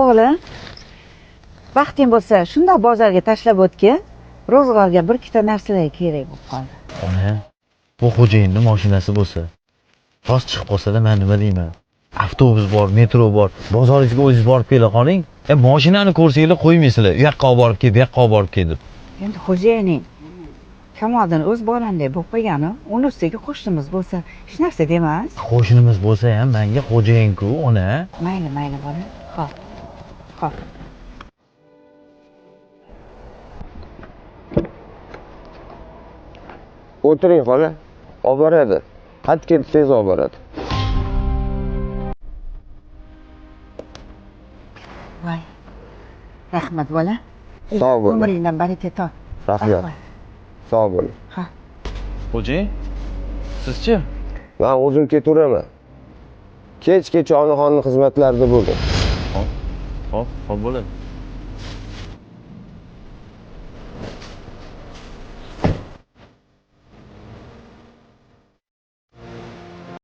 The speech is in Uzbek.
O'g'lim, vaqting bo'lsa shundoq bozorga tashlab o'tgin. Ro'zg'orga bir ikkita narsalar kerak bo'lib qoldi. Ona, bu xo'jayinni mashinasi bo'lsa, rost chiqib qolsa-da men nima deyman? Avtobus bor, metro bor. Bozoringizga o'zingiz borib kela qoling. Mashinani ko'rsanglar qo'ymaysizlar. U yoqqa olib borib kel, bu yoqqa olib borib kel deb. Endi xo'jayining Kamoliddin o'z bolamdek bo'lib qolgani, uni ustiga qo'shnimiz bo'lsa, hech narsa demas. Qo'shnimiz bo'lsa ham menga xo'jayin-ku, ona. Mayli, mayli bola. Xo'p. Xo'p. O'tiring xola, olib boradi. Xat ketsangiz olib boradi. Voy. Rahmat bola. Sog' bo'ling. Umringdan baraka top. Rahmat. Sog' bo'ling. Ha. Xo'jayin, sizchi? Men o'zim ketaveraman. Kechgacha onaxonning xizmatlarida bo'ldim. Xo'p, xo'p bo'ladi.